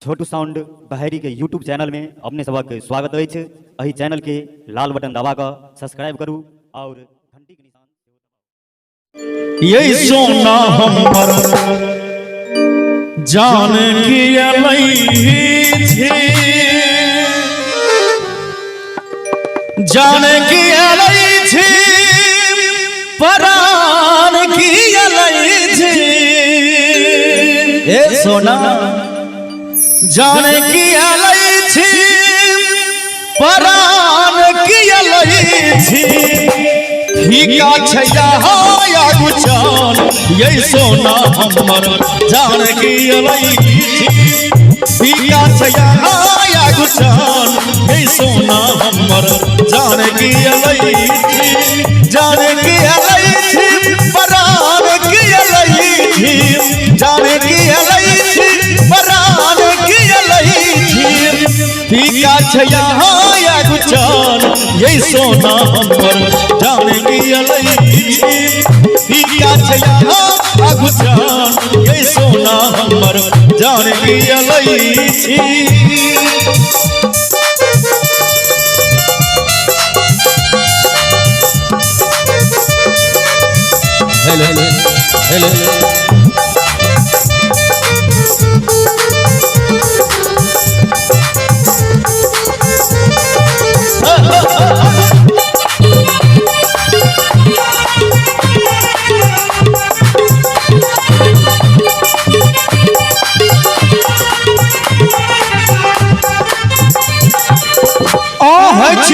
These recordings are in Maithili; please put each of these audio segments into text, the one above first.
छोटू साउंड बहेरी के यूट्यूब चैनल में अपने सबक स्वागत अछि। एहि चैनल के लाल बटन दबा कऽ सब्सक्राइब करू और घंटी के निशान ये सोना हमर जान की अलै छी, जान की अलै छी, परान की अलै छी। ए सोना जान की अलै छी, परान की अलै छी। फीका छैया आगू चान, ये सोना हमर जान की अलै छी। फीका छैया आगू चान, ये सोना हमर जान की अलै छी। जान की अलै छी, परान की अलै छी। जान की अलै छी, परान की अलै छी। फीका छैया आगू चान, ये सोना हमर जान की अलै छी। फीका छैया आगू चान, ये सोना हमर जान की अलै छी। Hello hello.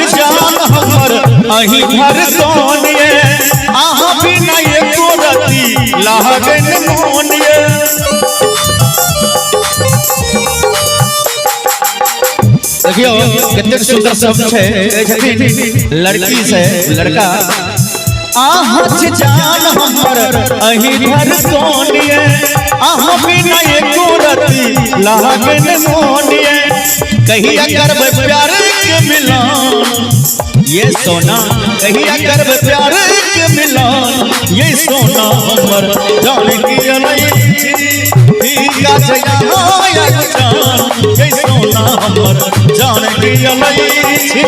जान हमर अही घर सोनिए, अहाँ बिना एको रति लागन मोनिए। देखियो कतेक सुंदर शब्द छै, लड़की से लड़का। अहाँ जान हमर अही घर सोनिए, अहाँ बिना एको रति लागन मोनिए। कहिया करबै प्यार के मिलान ये सोना, कहिया करबै प्यार के मिलान ये सोना हमर जान की अलै छी। फीका छैया जान, ये सोना हमर जान की अलै छी।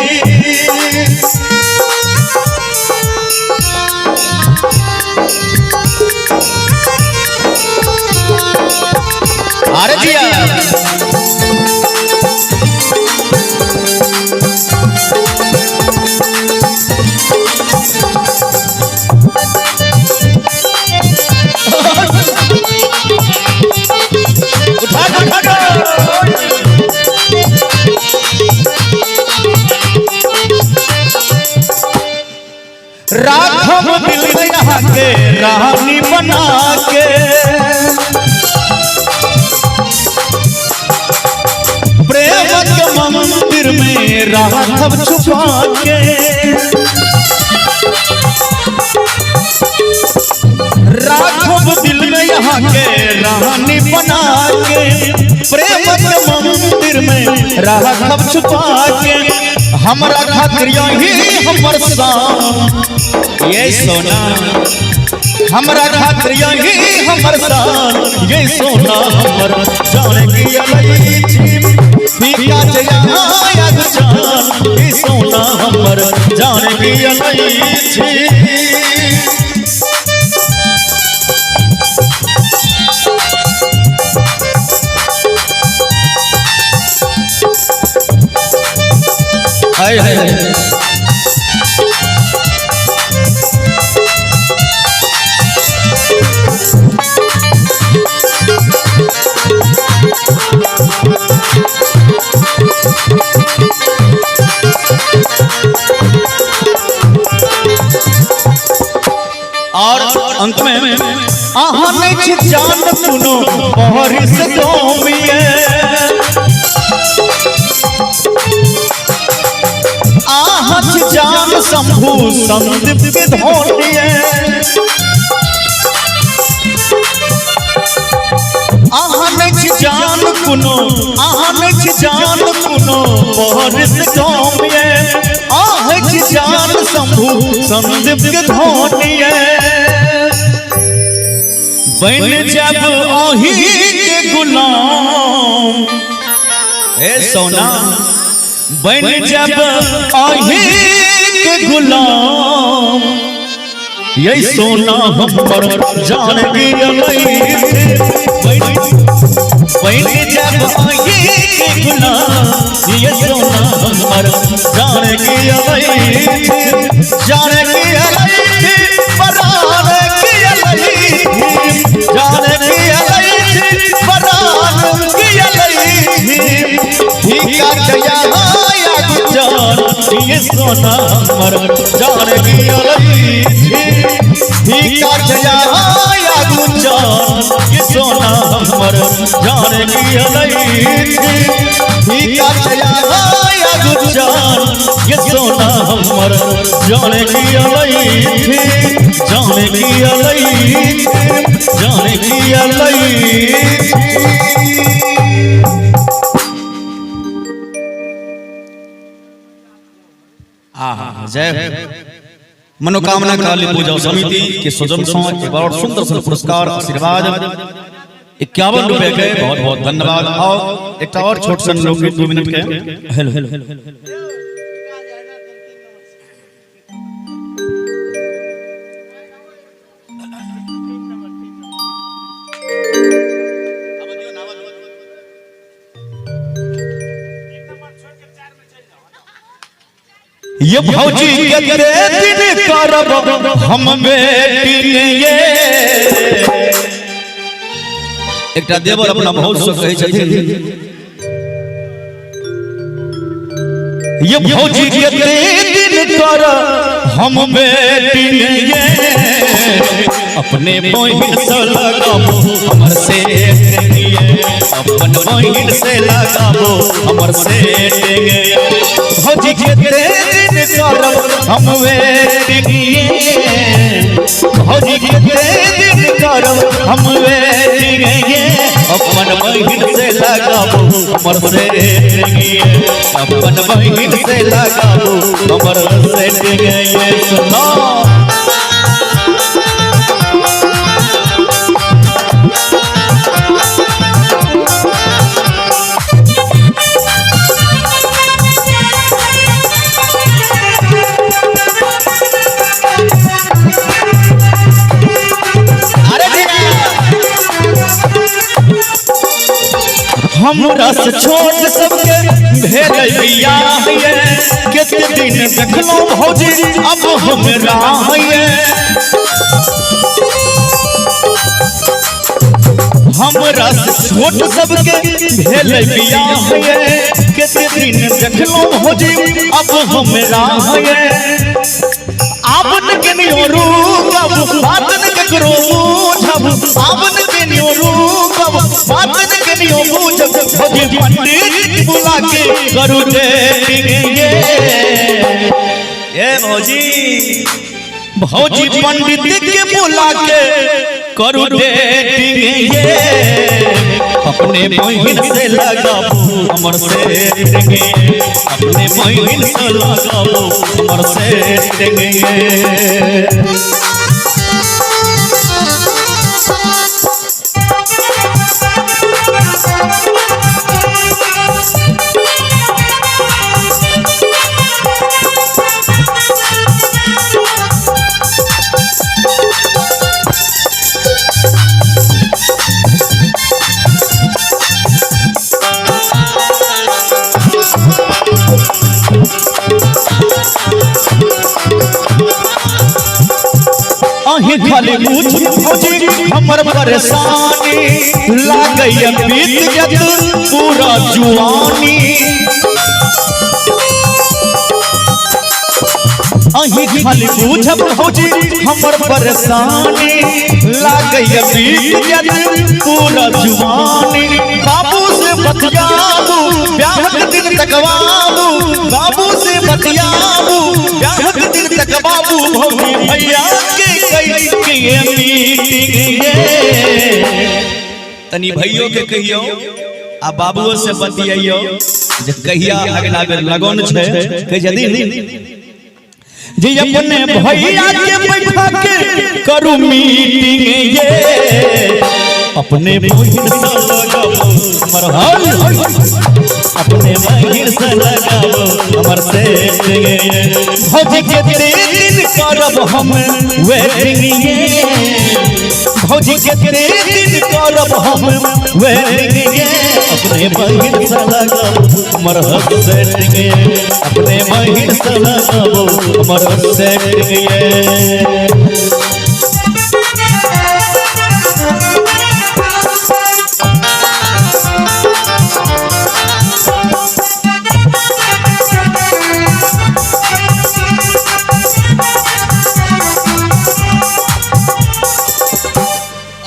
अरे जिया उठा उठा। राखब दिल में यहाँ के रानी बना के, प्रेम के मंदिर में राखब छुपा के। राखब दिल में यहाँ के रानी बना के, प्रेम के मंदिर में राखब छुपा के। हमरा खातिर यही हमर शान ये सोना, हमरा खातिर यही हमर शान ये सोना हमर जान की अलै छी। फीका छैया जान, ये सोना हमर जान की अलै छी। हाय हाय। और अंत में अहाँ नहीं छी जान कोनो बहरिस गोमिए, अहाँ छी जान शंभू संदीप के धोनिए। अहाँ नहीं छी जान कोनो, अहाँ नहीं छी जान कोनो बहरिस गोमिए, अहाँ छी जान शंभू संदीप के धोनिए। बन जब अही के गुलाम ए सोना बन जब अहीं के गुलाम, ये सोना हमर जान गिरलै। बन जब अहीं के गुलाम, ये सोना हमर जान गिरलै। जान गिरलै परान गिरलै, जान गिरलै परान गिरलै। ठीका छया जान, ये सोना हमर जान गिरलै। ठीका छया जान, ये सोना हमर जान गिरलै। ठीका छया जान, ये सोना हमर जान गिरलै। जान गिरलै, जान गिरलै। आहा, जय हो। मनोकामना काली पूजा समिति के सौजन्य से एक और सुंदर सुंदर पुरस्कार आशीर्वाद 51 रुपए के बहुत बहुत धन्यवाद। और एक और छोट सन लोकगीत 2 मिनट के। हेलो हेलो हेलो ये भौजी के दिन करब हम बेटी ये। एकटा देवर अपना भौज से कहै छथिन, ये भौजी के दिन कर हम बेटी ये, अपने बहिन से लगाबो हमर से ये, अपन बहिन से लगाबो हमर से ये। भौजी के दिन करब हम बेटी ये, भौजी के दिन करब हम बेटी ये, अपन बहिन से लगाबो हमर से ये, अपन बहिन से लगाबो हमर से ये। सुनो हमरा से छोट सबके भेल बियाह ये, कते दिन देखलहुँ भौजी अब हमरा ये। हमरा से छोट सबके भेल बियाह ये, कते दिन देखलहुँ भौजी अब हमरा ये। आबन के नियो रूकब बातन केकरो बूझब, आबन के नियो रूकब बातन के नियो बूझब। भौजी पंडित बुला के करू डेटिंग ये। ए भौजी, भौजी पंडित के बुला के करू डेटिंग ये, अपने बहिन से लगाबो हमर से ये, अपने बहिन से लगाबो हमर से ये। अहीं खाली पूछ भौजी हमर परेशानी, लागैया बीत जत पूरा जुआनी। अहीं खाली पूछब भौजी हमर परेशानी, लागैया बीत जत पूरा जुआनी। बाबू से बतियाबू ब्याहक दिन तकवाबू, बाबू से बतियाबू ब्याहक दिन तकवाबू। भौजी भैया के कई के मीटिंग ये, तनी भैयो के कहियो आ बाबुओ से बतियाइयो जे कहिया अगला बेर लगन छै, कहि जदी जे अपने भैया के बैठा के करू मीटिंग ये, अपने बहिन से लगाबो हमर हल, अपने बहिन से लगाबो हमर सेटिंग ये। भौजी के दिन करब हम वेटिंग ये, भौजी के दिन करब हम वेटिंग ये। अपने बहिन से लगाबो हमर सेटिंग ये, अपने बहिन से लगाबो हमर सेटिंग ये।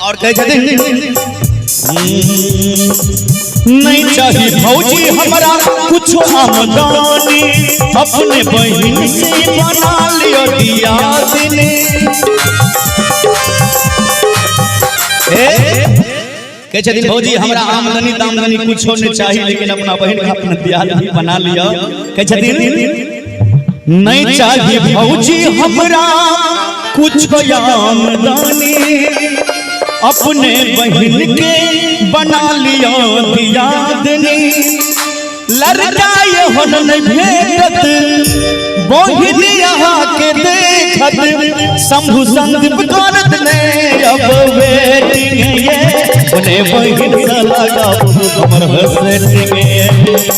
और कहै छथिन नहीं चाही भौजी हमरा कुछ आमदनी, अपने बहिन से बना लियो दियादनी। कहै छथिन भौजी हमरा आमदनी तामदनी कुछो नहीं चाही, लेकिन अपना बहिन के अपना दियादनी बना लियो। कहै छथिन नहीं चाही भौजी हमरा कुछ आमदनी, अपने बहिन के बना लियो दियादनी। लड़का एहन नहीं भेटत बहिन यहाँ के देखत, शंभु संदीप करत ने अब वेटिंग ये। अपने बहिन से लगाबो हमर सेटिंग ये,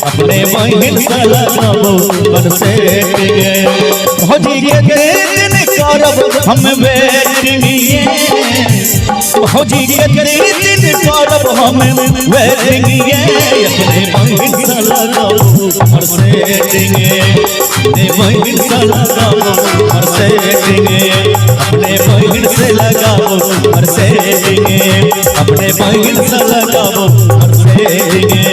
अपने बहिन से लगाबो हमर सेटिंग ये। भौजी के दिन करब हम वेटिंग ये, भौजी के दिन करब हम वेटिंग ये। अपने बहिन से लगाबो हमर सेटिंग ये, अपने बहिन से लगाबो हमर सेटिंग ये। अपने बहिन से लगाबो हमर सेटिंग ये, अपने बहिन से लगाबो हमर सेटिंग ये।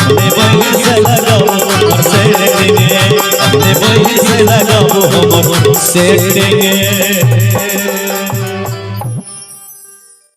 अपने बहिन से लगाबो हमर सेटिंग ये, अपने बहिन से लगाबो हमर सेटिंग ये।